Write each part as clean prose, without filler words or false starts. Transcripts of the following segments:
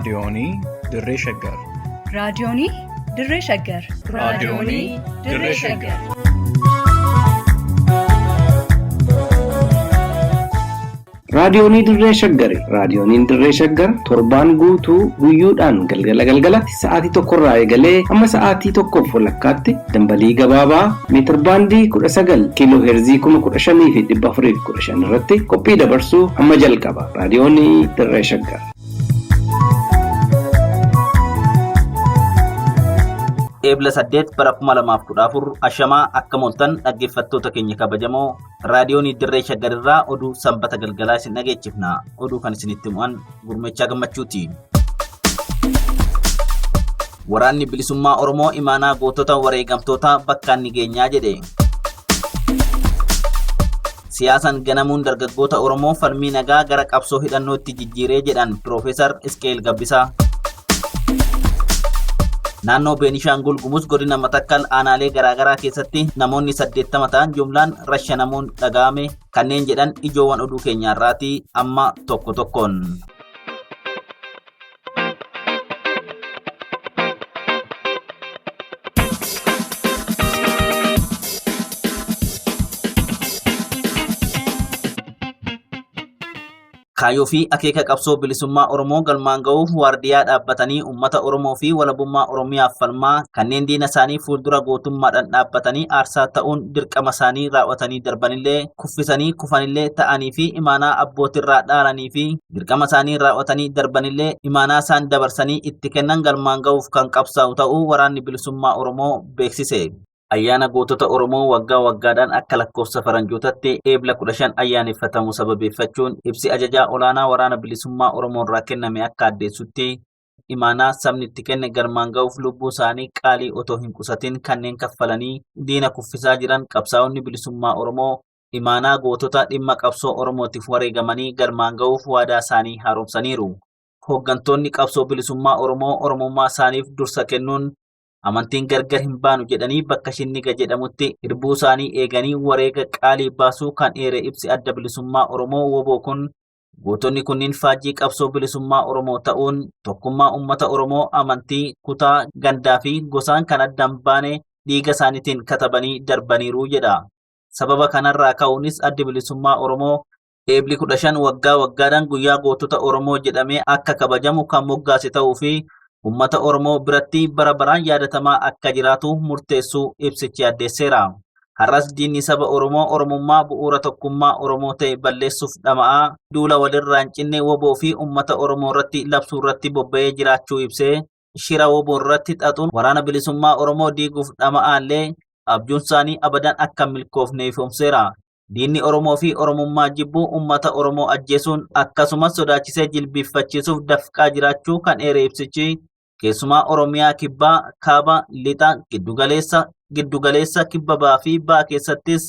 Raadiyoonii Dirree Shaggar. Raadiyoonii Dirree Shaggar. Raadiyoonii Dirree Shaggar. Raadiyoonii Dirree Shaggari. Raadiyooniin Dirree Shaggar torbaan guutuu guyyoodhaan galgala galgalatti sa'aatii tokkorraa eegalee hamma sa'aatii tokkoof walakkaatti dambalii gabaabaa meetirbaandii 19 kiiloo heerzii 15,415 irratti qophii dabarsuu hamma jalqaba. Raadiyoonii Dirree Shaggar. Eebla 8 bara 2014 ashamaa akka mooltan dhaggeeffattoota keenya kabajamoo raadiyoonii Dirree Shaggar irraa oduu sanbata galgalaa isin dhageechifna. Oduu kan isinitti mo'an gurmechaa gammachuuti. Waraanni bilisummaa Oromoo imaanaa gootota wareegamtootaa bakkaan ni geenyaa jedhe. Siyaasaan ganamuun dargaggoota Oromoo falmii nagaa gara qabsoo hidhannootti jijjiiree jedhan Piroofeesar Isqeel Gabbisaa. Naannoo Beenishaangul Gumuz godina Matakkal aanaalee garaagaraa keessatti namoonni 80 ta'an jumlaan rashanamuun dhaga'ame kanneen jedhan ijoowwan oduu keenyaarraati amma tokko tokkoon. Kaayyoo fi akeeka qabsoo bilisummaa Oromoo galmaan ga'uuf waardiyaa dhaabbatanii uummata Oromoo fi walabummaa Oromiyaaf falmaa kanneen diina isaanii fuuldura gootummaadhaan dhaabbatanii aarsaa ta'uun dirqama isaanii raawwatanii darbanillee kuffisanii kufanillee ta'anii fi imaanaa abbootirraa dhaalanii fi dirqama isaanii raawwatanii darbanillee imaanaa isaan dabarsanii itti kennan galmaan ga'uuf kan qabsaa'u ta'uu waraanni bilisummaa Oromoo beeksise. Ayyaana gootota Oromoo waggaa waggaadhaan akka lakkoofsa faranjootatti eebla 15 ayyaaneffatamu sababeeffachuun ibsi ajajaa olaanaa waraana bilisummaa Oromoo irraa kenname akka addeessutti imaanaa sabni itti kenne galmaan ga'uuf lubbuu isaanii qaalii otoo hin qusatin kanneen kaffalanii diina kuffisaa jiran qabsaa'onni bilisummaa Oromoo imaanaa gootota dhimma qabsoo Oromootiif wareegamanii galmaan ga'uuf waadaa isaanii haaromsaniiru. Hooggantoonni qabsoo bilisummaa Oromoo Oromummaa isaaniif dursa kennuun amantiin gargar hin baanu jedhanii bakka Shinniga jedhamutti hirbuu isaanii eeganii wareega qaalii baasuu kan eere ibsi adda bilisummaa Oromoo woboo kun gootonni kunniin faajjii qabsoo bilisummaa Oromoo ta'uun tokkummaa uummata Oromoo amantii, kutaa, gandaa fi gosaan kan addaan baane dhiiga isaaniitiin katabanii darbaniiru jedha. Sababa kanarraa ka'uunis addi bilisummaa Oromoo Eebli 15 waggaa waggaadhaan guyyaa gootota Oromoo jedhamee akka kabajamu kan moggaase ta'uu fi uummata Oromoo biratti bara baraan yaadatamaa akka jiraatu murteessuu ibsichi addeesseera. Har'as diinni saba Oromoo Oromummaa bu'uura tokkummaa Oromoo ta'e balleessuuf dhama'aa duula walirraa hin cinne woboo fi uummata Oromoo irratti labsuu irratti bobba'ee jiraachuu ibsee shira woboo irratti xaxuun waraana bilisummaa Oromoo diiguuf dhama'aallee abjuun isaanii abadan akka hin milkoofne ifoomseera. Diinni Oromoo fi Oromummaa jibbu uummata Oromoo ajjeesuun akkasumas sodaachisee jilbiiffachiisuuf dafqaa jiraachuu kan eere ibsichi keessumaa Oromiyaa kibbaa, kaaba, lixa, giddugaleessa, giddugaleessa kibba ba'aa fi ba'a keessattis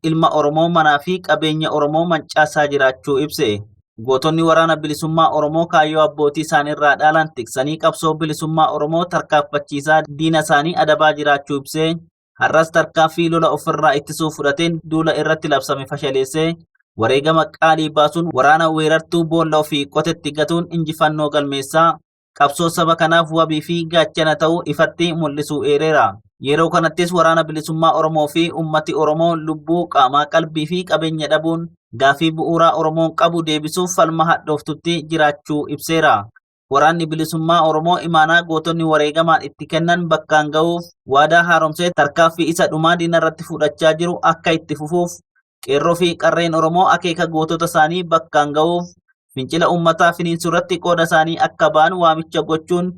ilma Oromoo manaa fi qabeenya Oromoo mancaasaa jiraachuu ibse. Gootonni waraana bilisummaa Oromoo kaayyoo abbootii isaaniirraa dhaalan tiksanii qabsoo bilisummaa Oromoo tarkaanfachiisaa diina isaanii adabaa jiraachuu ibsee Har'as tarkaanfii lola ofirraa ittisuu fudhateen duula irratti labsame fashaleessee wareegama qaalii baasuun waraana weerartuu boolla ofii qotetti gatuun injifannoo galmeessaa qabsoo saba kanaaf wabii fi gaachana ta'uu ifatti mul'isuu eereera. Yeroo kanattis waraana bilisummaa Oromoo fi ummati Oromoo lubbuu, qaamaa, qalbii fi qabeenya dhabuun gaafii bu'uuraa Oromoon qabu deebisuuf falma hadhooftutti jiraachuu ibseera. Waraanni Bilisummaa Oromoo imaanaa gootonni wareegamaan itti kennan bakkaan ga'uuf waadaa haaromsee tarkaanfii isa dhumaa diina irratti fudhachaa jiru akka itti fufuuf qeerroo fi qarreen Oromoo akeeka gootota isaanii bakkaan ga'uuf fincila uummataa finiinsuu irratti qooda isaanii akka ba'an waamicha gochuun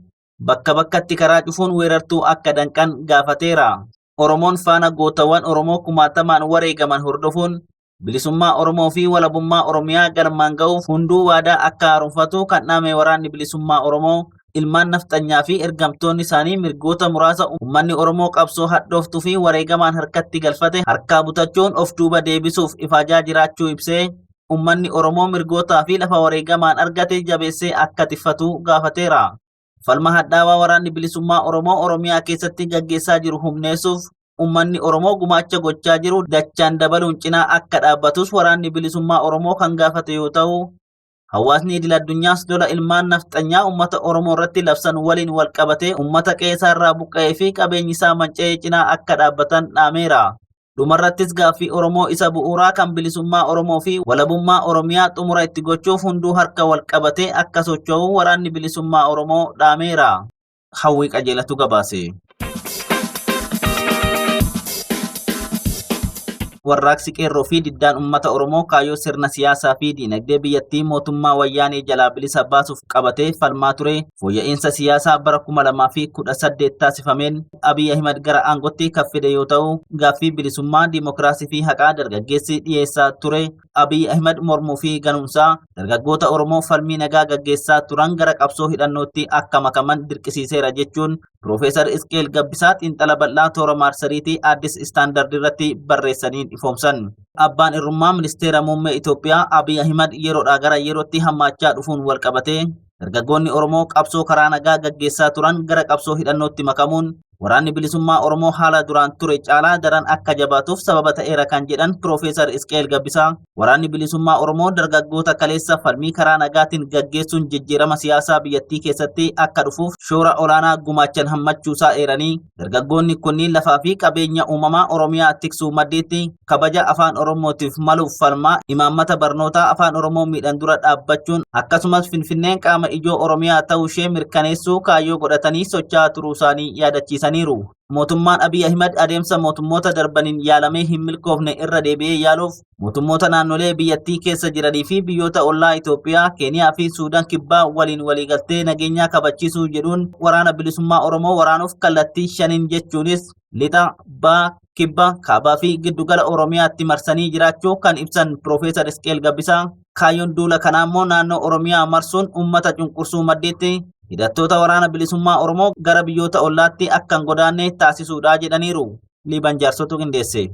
bakka bakkatti karaa cufuun weerartuu akka danqan gaafateera. Oromoon faana gootawwan Oromoo kumaatamaan wareegaman hordofuun bilisummaa Oromoo fi walabummaa Oromiyaa galmaan ga'uuf hunduu waadaa akka haaromfatu kan dhaame waraanni bilisummaa Oromoo ilmaan nafxanyaa fi ergamtoonni isaanii mirgoota muraasa uummanni Oromoo qabsoo hadhooftuu fi wareegamaan harkatti galfate harkaa butachuun of duuba deebisuuf ifaajaa jiraachuu ibsee uummanni Oromoo mirgootaa fi lafa wareegamaan argate jabeessee akka tiffatu gaafateera. Falma hadhaawaa waraanni bilisummaa Oromoo Oromiyaa keessatti gaggeessaa jiru humneessuuf uummanni Oromoo gumaacha gochaa jiru dachaan dabaluun cinaa akka dhaabbatus waraanni bilisummaa Oromoo kan gaafate yoo ta'u, Hawaasni idil addunyaas lola ilmaan nafxanyaa uummata Oromoo irratti labsan waliin wal qabatee uummata qe'ee isaa irraa buqqa'ee fi qabeenyi isaa manca'ee cinaa akka dhaabbatan dhaameera. Dhumarrattis gaaffii Oromoo isa bu'uuraa kan bilisummaa Oromoo fi walabummaa Oromiyaa xumura itti gochuuf hunduu harka wal qabatee akka socho'u waraanni bilisummaa Oromoo dhaameera. Hawwii Qajeelatu gabaase. Warraaqsi qeerroo fi diddaan uummata Oromoo kaayyoo sirna siyaasaa fi diinagdee biyyattii mootummaa wayyaanee jalaa bilisa baasuuf qabatee falmaa ture fooyya'insa siyaasaa bara 2018 taasifameen Abiy Ahimad gara aangootti kan fide yoo ta'u gaaffii bilisummaa diimokiraasii fi haqaa dargaggeessi dhiyeessaa ture Abiy Ahimad mormuu fi ganuunsaa dargaggoota Oromoo falmii nagaa gaggeessaa turan gara qabsoo hidhannootti akka makaman dirqisiiseera jechuun Piroofeesar Isqeel Gabbisaa xiinxala bal'aa toora maarsariitii Addis Istaandard irratti barreessaniin ifoomsan. Abbaan irrummaa ministeera muummee Itoophiyaa Abiy Ahimad yeroodhaa gara yerootti hammaachaa dhufuun wal qabatee dargaggoonni Oromoo qabsoo karaa nagaa gaggeessaa turan gara qabsoo hidhannootti makamuun waraanni bilisummaa Oromoo haala duraan ture caalaa daran akka jabaatuuf sababa ta'eera kan jedhan Piroofeesar Isqeel Gabbisaa waraanni bilisummaa Oromoo dargaggoota kaleessa falmii karaa nagaatiin gaggeessuun jijjiirama siyaasaa biyyattii keessatti akka dhufuuf shoora olaanaa gumaachan hammachuusaa eeranii dargaggoonni kunniin lafaa fi qabeenya uumamaa Oromiyaa tiksuu maddiitti kabaja afaan Oromootiif maluuf falmaa imaammata barnootaa afaan Oromoo miidhan dura dhaabbachuun akkasumas Finfinneen qaama ijoo Oromiyaa ta'uu ishee mirkaneessuu kaayyoo godhatanii socho'aa turuu isaanii yaadachiisaniiru. Mootummaan Abiy Ahimad adeemsa mootummoota darbaniin yaalamee hin milkoofne irra deebi'ee yaaluuf mootummoota naannolee biyyattii keessa jiranii fi biyyoota ollaa Itoophiyaa, Keeniyaa fi Suudaan kibbaa waliin waliigaltee nageenyaa kabachiisuu jedhuun waraana bilisummaa Oromoo waraanuuf kallattii shaniin jechuunis lixa, ba'a, kibba, kaabaa fi giddugala Oromiyaatti marsanii jiraachuu kan ibsan Piroofeesar Isqeel Gabbisaa kaayyoon duula kanaa immoo naannoo Oromiyaa marsuun uummata cunqursuu maddiitti hidhattoota waraana bilisummaa Oromoo gara biyyoota ollaatti akka hin godaanne taasisuudha jedhaniiru. Liiban Jaarsotu qindeesse.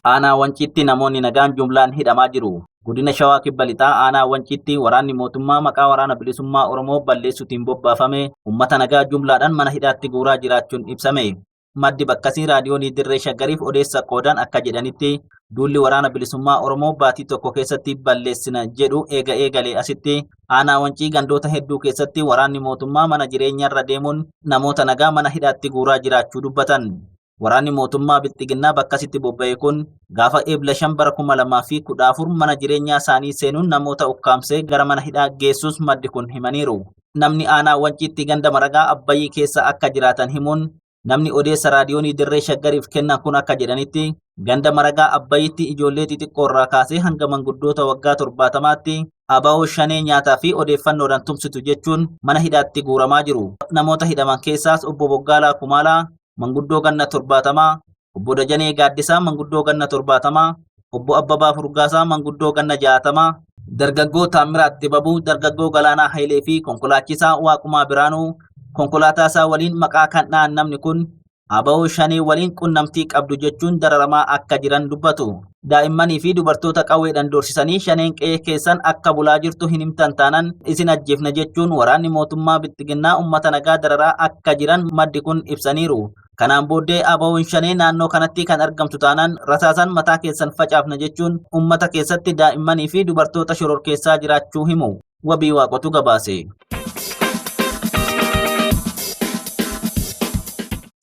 Aanaa Wanciitti namoonni nagaan jumlaan hidhamaa jiru. Godina Shawaa Kibba Lixaa Aanaa Wanciitti waraanni mootummaa maqaa waraana bilisummaa Oromoo balleessuutiin bobbaafame uummata nagaa jumlaadhaan mana hidhaatti guuraa jiraachuun ibsame. Maddi bakkasii raadiyoonii Dirree Shaggariif odeessa qoodan akka jedhanitti duulli waraana bilisummaa Oromoo baatii tokko keessatti balleessina jedhu eega eegalee asitti aanaa Wancii gandoota hedduu keessatti waraanni mootummaa mana jireenyaarra deemuun namoota nagaa mana hidhaatti guuraa jiraachuu dubbatan. Waraanni mootummaa Bilxiginnaa bakkasitti bobba'e kun gaafa Ebla 5 bara 2014 mana jireenyaa isaanii seenuun namoota ukkaamsee gara mana hidhaa geessus maddi kun himaniiru. Namni aanaa Wanciitti ganda Maragaa Abbayyii keessa akka jiraatan himuun namni odeessa raadiyoonii Dirree Shaggariif kennan kun akka jedhanitti ganda Maragaa Abbayitti ijoollee xixiqqoo irraa kaasee hanga manguddoota waggaa 70tti ABO shanee nyaataa fi odeeffannoodhaan tumsitu jechuun mana hidhaatti guuramaa jiru. Namoota hidhaman keessaas obbo Boggaalaa Kumaalaa manguddoo ganna 70, obbo Dajanee Gaaddisaa manguddoo ganna 70, obbo Abbabaa Furgaasaa manguddoo ganna 60, dargaggoo Taammiraat Xibabuu, dargaggoo Galaanaa Hayilee fi konkolaachisaa Waaqumaa Biraanuu konkolaataa isaa waliin maqaa kan dha'an namni kun ABO shanee waliin qunnamtii qabdu jechuun dararamaa akka jiran dubbatu. Daa'immanii fi dubartoota qawweedhaan doorsisanii shaneen qe'ee keessan akka bulaa jirtu hin himtan taanan isin ajjeefna jechuun waraanni mootummaa Bilxiginnaa uummata nagaa dararaa akka jiran maddi kun ibsaniiru. Kanaan booddee ABO'n shanee naannoo kanatti kan argamtu taanaan rasaasan mataa keessan facaafna jechuun uummata keessatti daa'immanii fi dubartoota shororkeessaa jiraachuu himu. Wabii Waaqotu gabaase.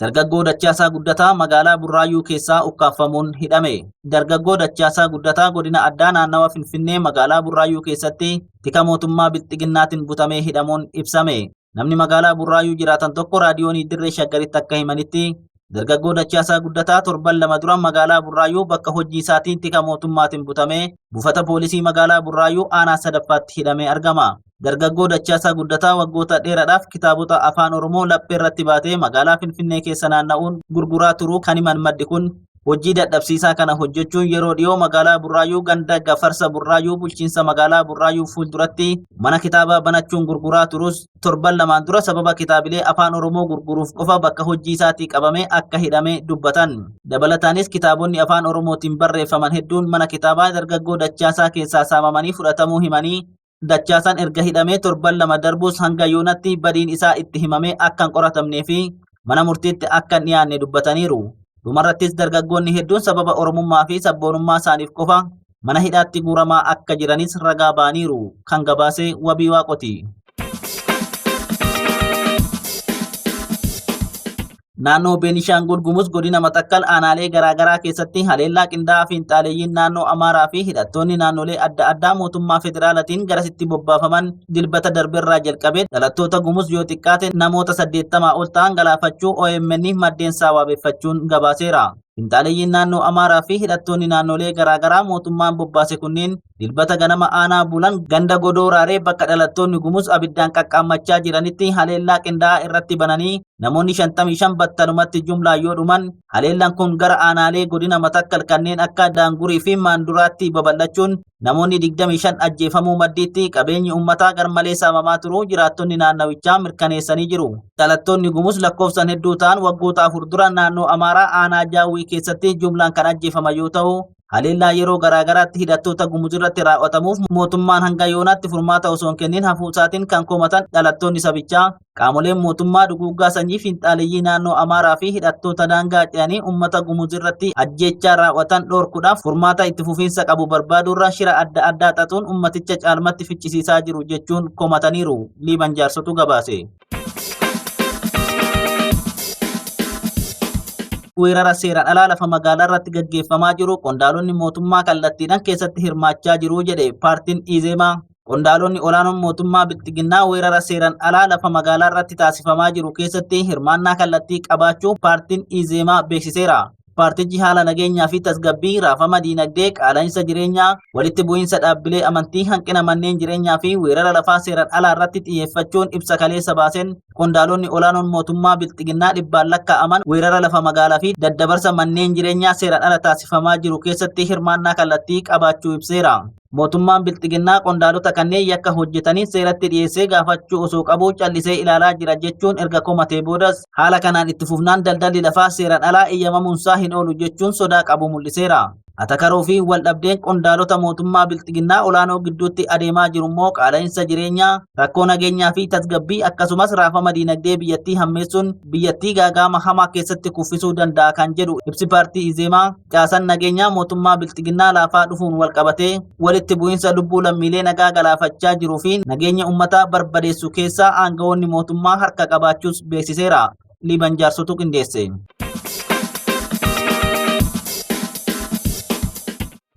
Dargaggoo Dachaasaa Guddataa magaalaa Burraayyuu keessaa ukkaamfamuun hidhame. Dargaggoo Dachaasaa Guddataa godina addaa naannawa Finfinnee magaalaa Burraayyuu keessatti tika mootummaa Bilxiginnaatiin butamee hidhamuun ibsame. Namni magaalaa Burraayyuu jiraatan tokko raadiyoonii Dirree Shaggaritti akka himanitti dargaggoo Dachaasaa Guddataa torban lama dura magaalaa Burraayyuu bakka hojii isaatiin tika mootummaatiin butamee buufata poolisii magaalaa Burraayyuu aanaa sadaffaatti hidhamee argama. Dargaggoo Dachaasaa Guddataa waggoota dheeraadhaaf kitaabota afaan Oromoo laphee irratti baatee magaalaa Finfinnee keessa naanna'uun gurguraa turuu kan himan maddi kun hojii dadhabsiisaa kana hojjechuun yeroo dhiyoo magaalaa Burraayyuu ganda Gafarsa Burraayyuu bulchiinsa magaalaa Burraayyuu fuulduratti mana kitaabaa banachuun gurguraa turus torban lamaan dura sababa kitaabilee afaan Oromoo gurguruuf qofa bakka hojii isaatii qabamee akka hidhame dubbatan. Dabalataanis kitaabonni afaan Oromootiin barreeffaman hedduun mana kitaabaa dargaggoo Dachaasaa keessaa saamamanii fudhatamuu himanii Dachaasaan erga hidhamee torban lama darbus hanga yoonatti badiin isaa itti himamee akka hin qoratamnee fi mana murtiitti akka hin dhiyaanne dubbataniiru. Dhumarrattis dargaggoonni hedduun sababa Oromummaa fi sabboonummaa isaaniif qofa mana hidhaatti guuramaa akka jiranis ragaa ba'aniiru. Kan gabaase Wabii Waaqoti. Naannoo Beenishaangul Gumuz godina Matakkal aanaalee garaagaraa keessatti haleellaa qindaa'aa fiinxaaleeyyiin naannoo Amaaraa fi hidhattoonni naannolee adda addaa mootummaa federaalatiin garasitti bobbaafaman Dilbata darberraa jalqabee dhalattoota Gumuz yoo xiqqaate namoota 80 ol ta'an galaafachuu OMN maddeen isaa waabeeffachuun gabaaseera. Finxaaleeyyiin naannoo Amaaraa fi hidhattoonni naannolee garaagaraa mootummaan bobbaase kunneen Dilbata ganama aanaa Bulan ganda Godoo Raaree bakka dhalattoonni Gumuz abiddaan qaqqaammachaa jiranitti haleellaa qindaa'aa irratti bananii namoonni 55 battalumatti jumlaan yoo dhuman, haleellaan kun gara aanaalee godina Matakkal kanneen akka Daangurii fi Maanduraatti babal'achuun namoonni 25 ajjeefamuu maddiitti qabeenyi uummataa garmalee saamamaa turuu jiraattonni naannawichaa mirkaneessanii jiru. Dhalattoonni Gumuz lakkoofsaan hedduu ta'an waggoota 4 dura naannoo Amaaraa aanaa Jaawwii keessatti jumlaan kan ajjeefaman yoo ta'u, haleellaa yeroo garaagaraatti hidhattoota Gumuz irratti raawwatamuuf mootummaan hanga yoonaatti furmaata osoo hin kennin hafuusaatiin kan komatan dhalattoonni sabichaa, qaamoleen mootummaa duguuggaa sanyii finxaaleyyii naannoo Amaaraa fi hidhattoota daangaa ce'anii uummata Gumuz irratti ajjeechaa raawwatan dhorkuudhaaf furmaata itti fufiinsa qabu barbaaduurra shira adda addaa xaxuun uummaticha caalmatti ficcisiisaa jiru jechuun komataniiru. Liiban Jaarsotu gabaase. Weerara seeraan alaa lafa magaalaa irratti gaggeeffamaa jiru qondaalonni mootummaa kallattiidhaan keessatti hirmaachaa jiru jedhe paartiin Izeemaa. Qondaalonni olaanoon mootummaa Bilxiginnaa weerara seeraan alaa lafa magaalaa irratti taasifamaa jiru keessatti hirmaannaa kallattii qabaachuu paartiin Izeemaa beeksiseera. Paartichi haala nageenyaa fi tasgabbii, raafama diinagdee, qaala'insa jireenyaa, walitti bu'iinsa dhaabbilee amantii, hanqina manneen jireenyaa fi weerara lafaa seeraan alaa irratti xiyyeeffachuun ibsa kaleessa baaseen qondaalonni olaanoon mootummaa Bilxiginnaa dhibbaan lakkaa'aman weerara lafa magaalaa fi daddabarsa manneen jireenyaa seeraan ala taasifamaa jiru keessatti hirmaannaa kallattii qabaachuu ibseera. Mootummaan Bilxiginnaa qondaalota kanneen yakka hojjetanii seeratti dhiyeessee gaafachuu osoo qabuu callisee ilaalaa jira jechuun erga komatee boodas haala kanaan itti fufnaan daldalli lafaa seeraan alaa eeyyamamuunsaa hin oolu jechuun sodaa qabu mul'iseera. Atakaroo fi waldhabdeen qondaalota mootummaa Bilxiginnaa olaanoo gidduutti adeemaa jiru immoo qaala'insa jireenyaa, rakkoo nageenyaa fi tasgabbii akkasumas raafama diinagdee biyyattii hammeessuun biyyattii gaagaama hamaa keessatti kuffisuu danda'a kan jedhu ibsi paartii Izeemaa, Caasaan nageenyaa mootummaa Bilxiginnaa laafaa dhufuun walqabatee walitti bu'iinsa lubbuu lammiilee nagaa galaafachaa jiruu fi nageenya uummataa barbadeessu keessaa aangawoonni mootummaa harka qabaachuus beeksiseera. Liiban Jaarsotu qindeesse.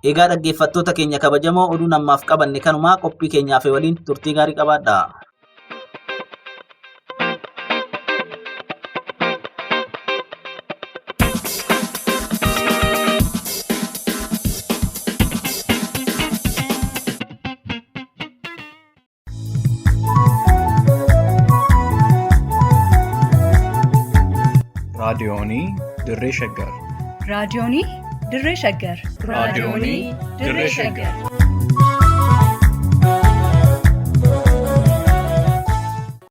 Egaa dhaggeeffattoota keenya kabajamoo, oduun ammaaf qabanne kanumaa. Qophii keenyaaf waliin turtii gaarii qabaadha. Raadiyoonii Dirree Shaggar. Raadiyoonii Dirree Shaggar. Raadiyoonii Dirree Shaggar.